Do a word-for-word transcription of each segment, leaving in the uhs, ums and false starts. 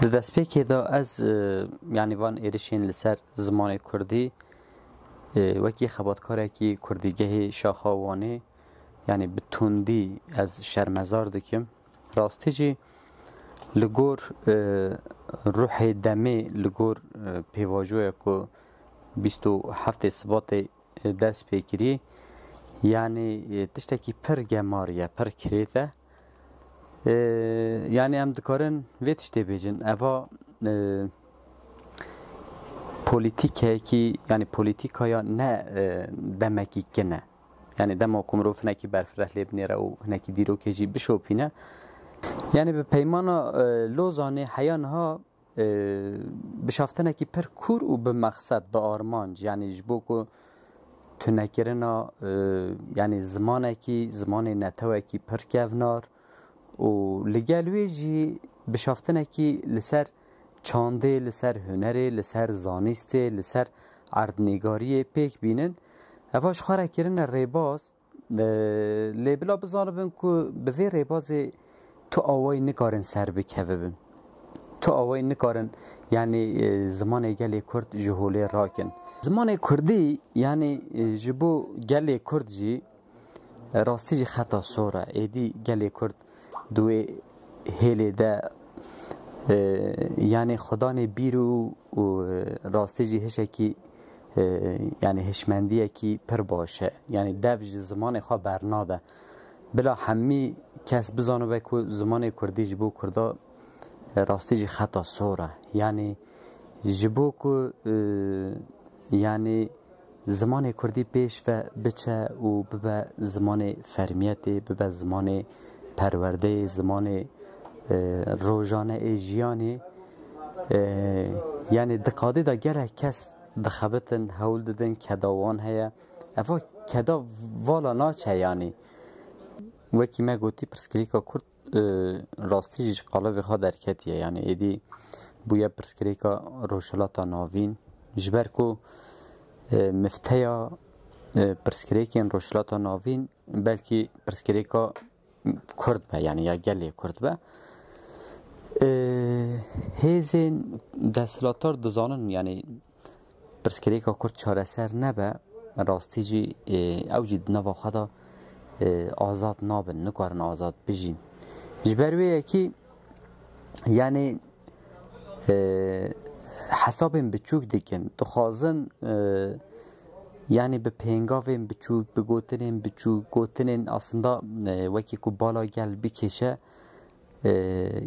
Di destpêkê de ez, e, yanî van êrişên li ser zimanê kurdî, e, wekî xebatkarekî kurdîgehê şaxa Wanê, yanî bi tundî ez şermezar dikim. Rastî jî li gor, e, ruhê demê, li gor, e, pêvajoya ku bîst û heftê Sibatê, e, dest pê kirî, yanî, e, tiştekî pir gemar ye, pir kirêt e. E, yanî em dikarin vê tiştê bêjin. Eva, e, polîtîkeyekî, yanî polîtîkaya ne, e, demekî kin e. Yanî dema ku mirov hinekî berfireh lê binêre û hinekî dîrokê jî bişopîne. Yanî bi peymana, e, Lozanê heya niha, e, bişaftinekî pir kûr û bi mexsed, bi armanc, yanî ji bo ku tunekirina, e, yanî zimanekî, zimanê netewekî pir kevnar û li gel wê jî bişaftinekî li ser çandê, li ser hunerê, li ser zanîstê, li ser erdnîgariyê pêk bînin. Eva ji xwe re kirine rêbaz, e, lê bila bizanibin ku bi vê rêbazê tu awayî nikarin ser bikevibin. Tu awayî nikarin, yanî, e, zimanê gelê Kurd ji holê rakin. Zimanê Kurdî, yanî, e, ji bo gelê Kurd jî, e, rastî jî xeta sor e. Êdî gelê Kurd di wê hêlê de, e, yanî xwedanê bîr û, û, e, rastî jî hişekî, e, yanî hişmendiyekî pir baş e. Yanî dev ji zimanê xwe bernade. Bila hemî kes bizanibe ku zimanê Kurdî ji bo Kurda, e, rastî jî xeta sor e. Yanî ji bo ku, e, yanî zimanê Kurdî pêş ve biçe û bibe zimanê fermiyetê, bibe zimanê perwerdeyê, zimanê, e, rojane ê jiyanê. E, yanî di qadê de gelek kes dixebitin, hewl didin, keda wan heye. Eva keda vala naçe yanî. Wekî me gotî, pirsgirêka Kurd, e, rastî jî ji qalibê xwe derketiye. Yanî êdî bûye pirsgirêka Rojhilata Navîn. Ji ber ku, e, mifteya, e, pirsgirêkên Rojhilata Navîn belkî pirsgirêka Kurd be, yanî ya gelê Kurd be. E, hêzên desthilatdar dizanin, yanî pirsgirêka Kurd çareser nebe, rastî jî, e, ew jî di nava xwe de, e, azad nabin, nikarin azad bijîn. Ji ber wê yekî, yanî, e, hesabên biçûk dikin, dixwazin, e, yanî bi pêngavên biçûk, bi gotinên biçûk, gotinên aslında, e, wekî ku bala gel bikêşe, e,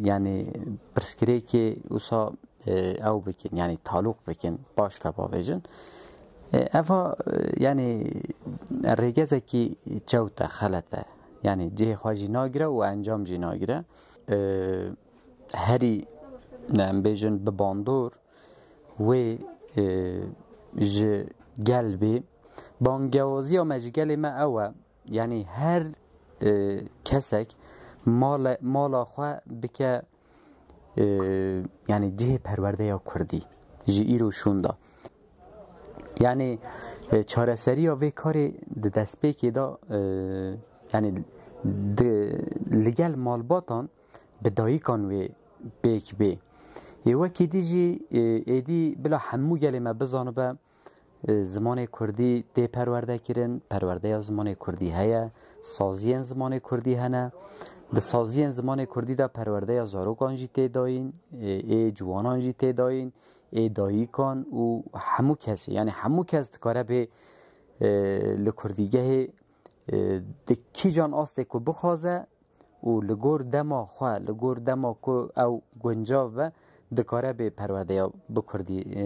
yanî pirsgirêkê wisa, e, ew bikin, yanî talûq bikin, baş ve bavêjin. E, eva, e, yanî rêgezekî çewt e, xelet e. Yanî cihê xwe jî nagire û encam jî nagire. E, herî, em bêjin, bi bandor wê, e, ji gel bê. Bangewaziya me ji gelê me ew e. Yanî her, e, kesek male-, mala xwe bike, e, yanî cihê perwerdeya Kurdî ji îro şûnda. Yanî, e, çareseriya vê karê di destpêkê de, e, yanî di, li gel malbatan bi dayikan wê pêk bê. Ê wekî dî jî, e, êdî bila hemû gelê me bizanibe, e, zimanê Kurdî tê perwerde kirin, perwerdeya zimanê Kurdî heye, saziyên zimanê Kurdî hene. Di saziyên zimanê Kurdî de perwerdeya zarokan jî tê dayîn, e, ê ciwanan jî tê dayîn, ê dayikan û hemû kesê, yanî hemû kes dikare bê, e, li kurdîgehê, e, di kîjan astê ku bixwaze û li gor dema xwe, li gor dema ku ew guncav be, dikare bê perwerdeya bi kurdî, e,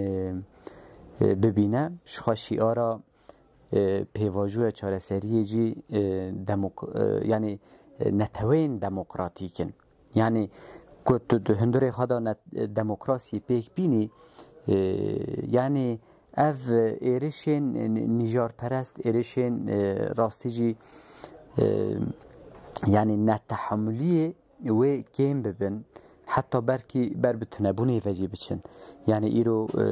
e, bibîne. Ji xwe şîara, e, pêvajoya çareseriyê jî, e, demok-, e, yanî, e, neteweyên demokratîk in. Yanî ku tu di hundirê xwe de net-, demokrasiyê pêk bînî, e, yanî ev êrişên nîjarperest, êrişên, e, rastî jî, e, yanî netehemuliyê wê kêm bibin, heta belkî ber bi tunebûnê ve jî biçin. Yanî îro, e,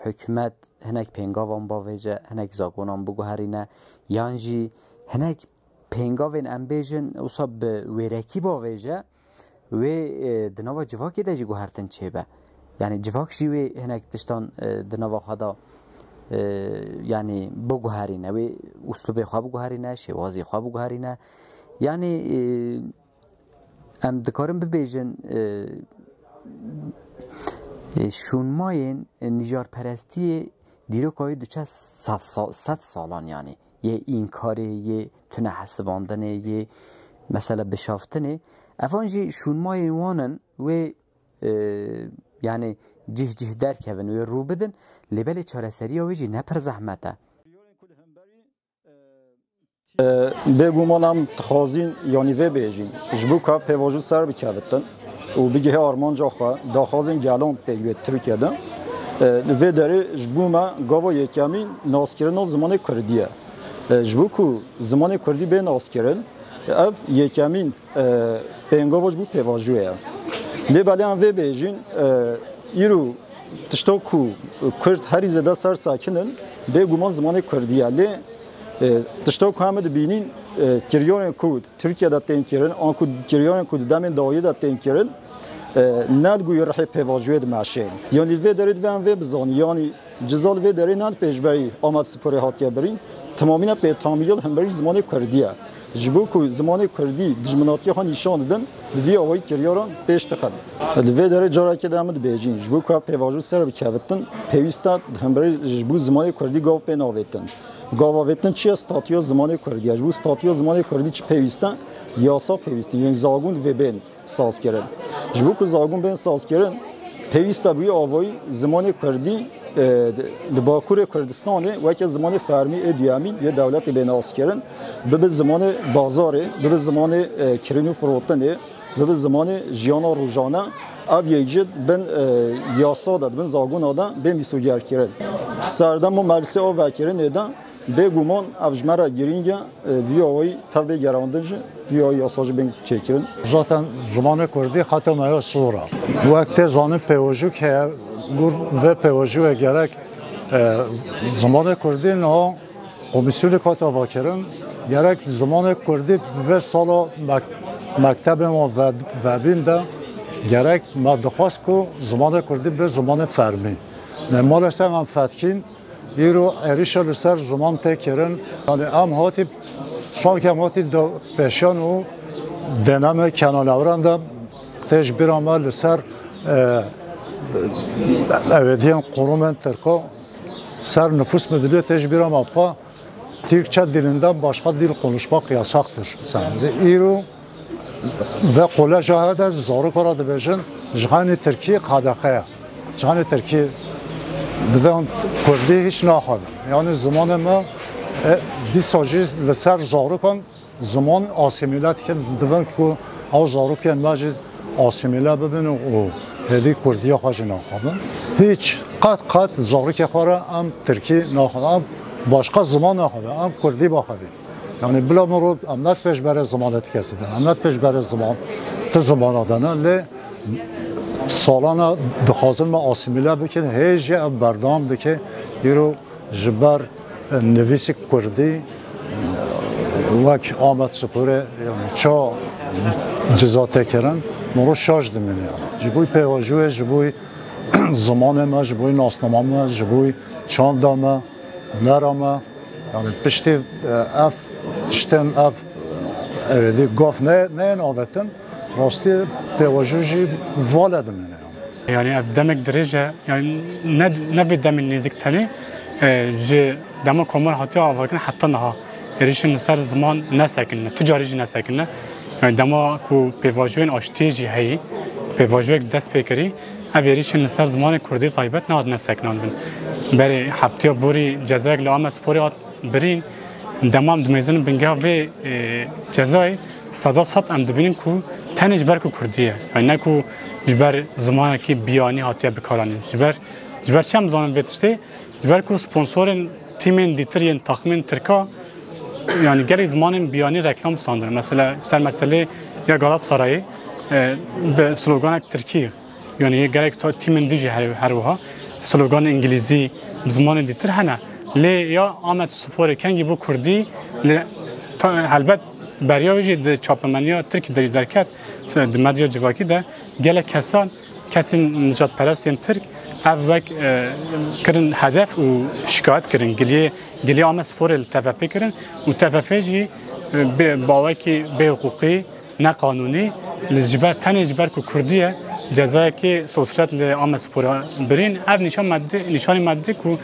hikûmet hinek pêngavan bavêje, hinek zagonan biguherîne, yan jî hinek pêngavên, em bêjin, wisa bi wêrekî bavêje, wê, e, di nava civakê de jî guhertin çêbe. Yanî civak jî wê hinek tiştan, e, di nava xwe de, e, yanî biguherîne, wê uslubê xwe biguherîne, şêwazê xwe biguherîne. Yanî, e, em dikarin bibêjin, e, e, şûnmayên nîjarperestiyê dîroka wê diçe sed sa-, sed salan, yanî yê înkarê, yê tunehesibandinê, yê mesela bişaftinê. Evan jî şûnmayên wan in wê, e, yanî cih cih derkevin, wê rû bidin, lê belê çareseriya wê jî ne pir zehmet e. Bêguman em dixwazîn, yanî vê bêjîn, ji bo ku ev pêvajo ser bikevitin û bigihê armanca xwe, daxwazên gelan pêk bê Tirkiye de. Li vê derê ji bo me gava yekemîn naskirina zimanê kurdî ye. Ji bo ku zimanê kurdî bê naskirin, ev yekemîn, e, pêngava ji bo pêvajoyê ye. Lê belê em vê bêjîn, e, îro tişta ku kurd herî zêde ser sekinin, bêguman zimanê kurdî ye. Lê, e, tişta ku em dibînîn, e, kiryarên ku Tirkiye de tên kirin, an ku kiryarên ku di demên dawiyê de tên kirin, e, ne li gorî rihê pêvajoyê dimeşên. Yanî li vê derê divê em vê bizanî, yanî ciza li vê derê ne li pêşberî Amed Sporê hatiye birîn, temamîne pêtamîya li hemberî zimanê kurdî ye. Ji bo ku zimanê kurdî dijminatiya xwe nîşan didin, bi vî awayî kiryaran pêş dixin. Li vê derê carekê de em dibêjin, ji bo ku ev pêvajo ser bikevitin, pêwîst e di hemberî ji bo zimanê kurdî gav pê navêtin. Gav avêtin çi ye? Statûya zimanê kurdî ye. Ji bo statûya zimanê kurdî çi pêwîst e? Yasa pêwîst e. Yanî zagon divê bên sazkirin. Ji bo ku zagon bên sazkirin, pêwîst e bi wî avayî zimanê kurdî, e, li Bakurê Kurdistanê weke zimanê fermî ê duyemîn yê dewletê bê naskirin, bibe zimanê bazarê, bibe zimanê, e, kirin û firotinê, bibe zimanê jiyana rojane. Ev yek jî di bin, e, yasa de, di bin zagona de bê mîsogerkirin. Serdema meclisê ava vekirinê de, bêguman ev ji me re girîng e, e, vî awayî tev bê gerandin jî, vî awayî yasa jî bên çêkirin. Zaten zimanê kurdî heta me ya sor e. Wek tê zanîn pêwajûk heye, gur vê pêwajûyê gerek, e, z-, zimanê kurdî niha komîsyonê hate avakirin, gerek zimanê kurdî vê sala mek-, mektebên wan ve-, vebîn de gerek me dixwest ku zimanê kurdî bê zimanê fermî. Ne, maalesef em fetkîn, îro êrîşa li ser ziman tê kirin. Yanî em hatî, sankî em hatî do-, pêşiyan û deneme Kenan Evren de tê ji bîra me li ser, e, evediyên qurumên Tirko ser nüfus müdürlüğü tê ji bîra me bixwe. Türkçe dilinden başka dil konuşmak yasaktır. Sen îro ve koleja hede zarok ra dibêjin, ji xanî Tirkî qadexeya. Ji xanî Tirkî divê hûn Kurdî hiç naxwazin. Yanî zimanê me, e, dîsa jî li ser zarokan ziman asîmîle dikin, divin ku ew zarokên me jî asîmîle bibin û hêdî Kurdiya xwe jî naxwazin. Hiç qet qet zarokê xwe re em Tirkî naxwazin, em başqa ziman naxwazin, em Kurdî baxwazin. Yanî bila mirov em ne pêşberê zimanê ti kesî de, em ne pêşberê ziman, ti zimana de ne, lê salana dixwazin me asîmîle bikin, hê jî ev berdewam dike. Îro ji ber, e, nivîsî kurdî, e, wek Amed Sporê, yanî ça ciza tê kirin, mirov şaş dimîne yanî. Ji bo pêvajoyê, ji bo zimanê me, ji bo nasnama me, ji bo çanda me, hunera me, yanî piştî, e, ev tiştên, ev, e, êdî gaf ne, neyên avêtin, rastî pêvajo jî vale dimîne yanî. Yanî ev demek dirêj e, yanî ne, ne vê demê nêzik tenê, e, ji dema komar hatiye avakirin heta niha êrîşên li ser ziman nesekinine, tu carî jî nesekinine. Yanî dema ku pêvajoyên aştiyê jî heyî, pêvajoyek dest pê kirî, ev êrîşên li ser zimanê kurdî taybet nehatine sekinandin. Berê heftiya borî cezayek li Amed Sporê hat birîn, dema em dimêzin bingeha vê, e, cezayê, seda sed em dibînin ku tenê ji ber ku kurdî ye. Yanî ne ku ji ber zimanekî biyanî hatiye bikaranîn. Ji ber, ji ber çi em zanin vê tiştê? Ji ber ku sponsorên tîmên dîtir yên taxmên tirka, yanî gelek zimanên biyanî reklam standin. Mesela ser meselê ya Galatasarayê, e, bi sloganek tirkî, yanî gelek ta-, tîmên dî jî her, her wiha slogan îngilîzî, bi zimanên dîtir hene. Lê ya Amed Sporê kengî bû kurdî, lê ta-, helbet Beriya wê jî di çapemeniya Tirkî de jî derket, di medya civakî de gelek kesan, kesên nijadperestên Tirk ev wek, e, kirin hedef û şikayet kirin. Giliyê, giliyê Amedsporê li T F F kirin û T F F jî, e, bi, bi awekî bêhiqûqî, neqanûnî, li ji ber, tenê ji ber ku Kurdî ye, cezayekî sosret li Amedspora birîn. Ev nîşan me didî, nîşanî me didî ku,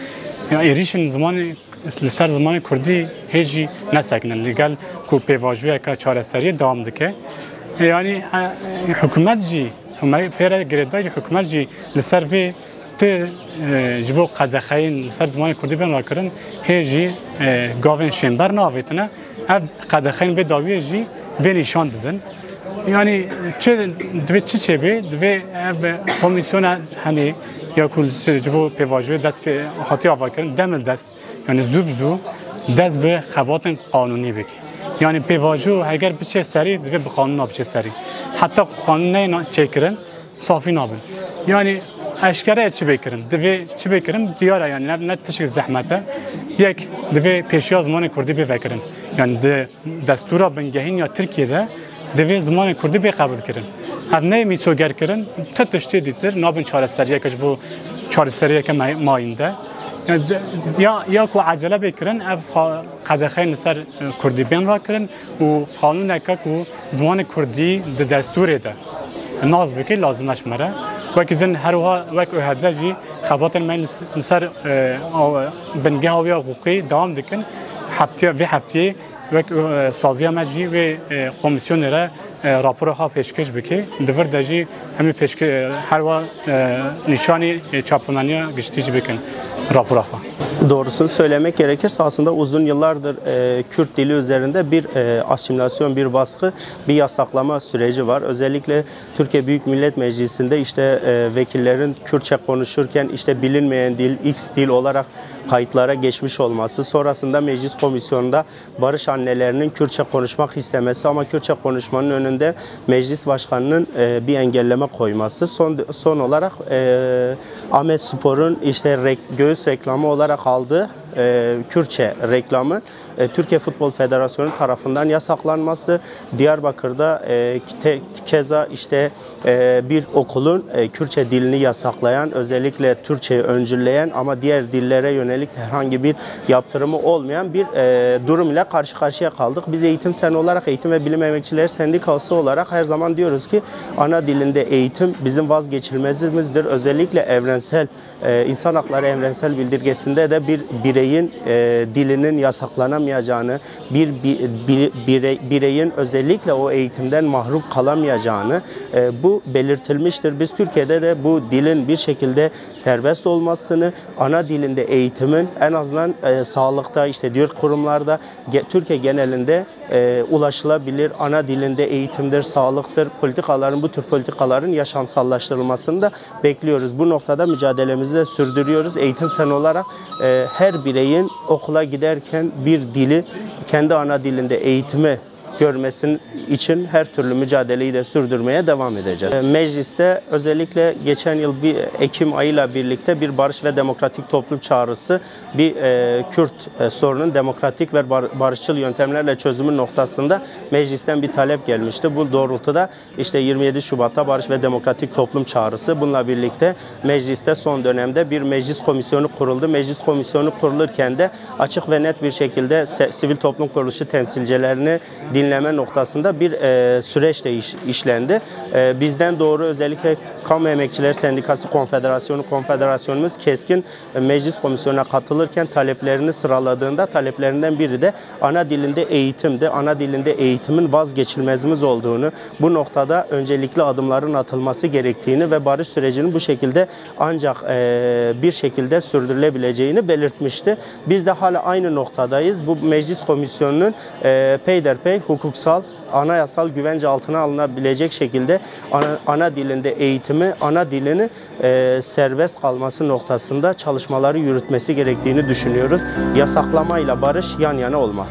ya, êrîşên zimanê li ser zimanê Kurdî hê jî nesekinin. Li gel ku pêvajoyeke çareseriyê dewam dike. Yanî, e, hikûmet jî, hûme-, pê re girêdayî jî hikûmet jî li ser vê ti, e, ji bo qedexeyên li ser zimanê Kurdî bên rakirin, hê jî, e, gavên şênber navêtine. Ev qedexeyên vê dawiyê jî vê nîşan didin. Yanî çi, divê çi çêbê? Divê ev komîsyona henê ya ku ji bo pêvajoyê dest pê hatiye avakirin, demildest, yanî zû bi zû dest bi xebatên qanûnî bike. Yanî pêvajo heger biçe serî, divê bi qanûna biçe serî. Heta ku qanûn neyê çêkirin, safî nabin. Yanî eşkere ye çi bê kirin. Divê çi bê kirin diyar e, yanî ne, ne tiştek zehmet e. Yek, divê pêşiya zimanê Kurdî bê vekirin. Yanî di destûra bingehîn ya Tirkiyê de divê zimanê Kurdî bê qebûl kirin. Ev neyê mîsoger kirin, ti tiştê dîtir nabin çareseriyeke ji bo çareseriyeke me-, mayînde. Ya, ya, ya ku ecele bê kirin, ev qa-, qedexeyên li ser, e, Kurdî bên rakirin û qanûneke ku zimanê Kurdî di destûrê de nas bike, lazim e ji me re. Wekî din her wiha wek O H D jî xebatên me li s-, li ser, e, aw-, bingeha wê ya hiqûqî dewam dikin. Heftiya, vê heftiyê wek, e, saziya me jî wê, e, komîsyonê re, e, rapora xwe pêşkêş bike. Di vir de jî hemî pêşke-, her wa, e, nîşanî, e, çapemeniya giştî jî bikin rapora xwe. Doğrusunu söylemek gerekirse aslında uzun yıllardır, e, Kürt dili üzerinde bir, e, asimilasyon, bir baskı, bir yasaklama süreci var. Özellikle Türkiye Büyük Millet Meclisi'nde işte, e, vekillerin Kürtçe konuşurken işte bilinmeyen dil, X dil olarak kayıtlara geçmiş olması, sonrasında meclis komisyonunda barış annelerinin Kürtçe konuşmak istemesi ama Kürtçe konuşmanın önünde meclis başkanının, e, bir engelleme koyması. Son, son olarak, e, Ahmet Spor'un işte rek-, göğüs reklamı olarak aldığı, e, Kürtçe reklamı, e, Türkiye Futbol Federasyonu tarafından yasaklanması, Diyarbakır'da, e, te-, keza işte, e, bir okulun, e, Kürtçe dilini yasaklayan, özellikle Türkçeyi öncülleyen ama diğer dillere yönelik herhangi bir yaptırımı olmayan bir, e, durum ile karşı karşıya kaldık. Biz Eğitim Sen olarak, Eğitim ve Bilim Emekçileri Sendikası olarak her zaman diyoruz ki ana dilinde eğitim bizim vazgeçilmezimizdir. Özellikle evrensel, e, insan hakları evrensel bildirgesinde de bir bireyin, e, dilinin yasaklanamayacağını, bir bi-, bi-, bire-, bireyin özellikle o eğitimden mahrum kalamayacağını, e, bu belirtilmiştir. Biz Türkiye'de de bu dilin bir şekilde serbest olmasını, ana dilinde eğitimin en azından, e, sağlıkta, işte diğer kurumlarda ge-, Türkiye genelinde, e, ulaşılabilir ana dilinde eğitimdir, sağlıktır, politikaların, bu tür politikaların yaşamsallaştırılmasını da bekliyoruz. Bu noktada mücadelemizi de sürdürüyoruz. Eğitim Sen olarak, e, her bireyin okula giderken bir dili, kendi ana dilinde eğitimi görmesinin için her türlü mücadeleyi de sürdürmeye devam edeceğiz. E, mecliste özellikle geçen yıl bir Ekim ayıyla birlikte bir barış ve demokratik toplum çağrısı, bir, e, Kürt, e, sorunun demokratik ve bar-, barışçıl yöntemlerle çözümü noktasında meclisten bir talep gelmişti. Bu doğrultuda işte yirmi yedi Şubat'ta barış ve demokratik toplum çağrısı. Bununla birlikte mecliste son dönemde bir meclis komisyonu kuruldu. Meclis komisyonu kurulurken de açık ve net bir şekilde se-, sivil toplum kuruluşu temsilcilerini dinleme noktasında bir, e, süreç de iş-, işlendi. E, bizden doğru özellikle Kamu Emekçileri Sendikası Konfederasyonu, konfederasyonumuz keskin, e, meclis komisyonuna katılırken taleplerini sıraladığında taleplerinden biri de ana dilinde eğitimdi. Ana dilinde eğitimin vazgeçilmezimiz olduğunu, bu noktada öncelikli adımların atılması gerektiğini ve barış sürecinin bu şekilde ancak, e, bir şekilde sürdürülebileceğini belirtmişti. Biz de hala aynı noktadayız. Bu meclis komisyonunun, e, peyderpey hukuksal, anayasal güvence altına alınabilecek şekilde ana, ana dilinde eğitimi, ana dilini, e, serbest kalması noktasında çalışmaları yürütmesi gerektiğini düşünüyoruz. Yasaklamayla barış yan yana olmaz.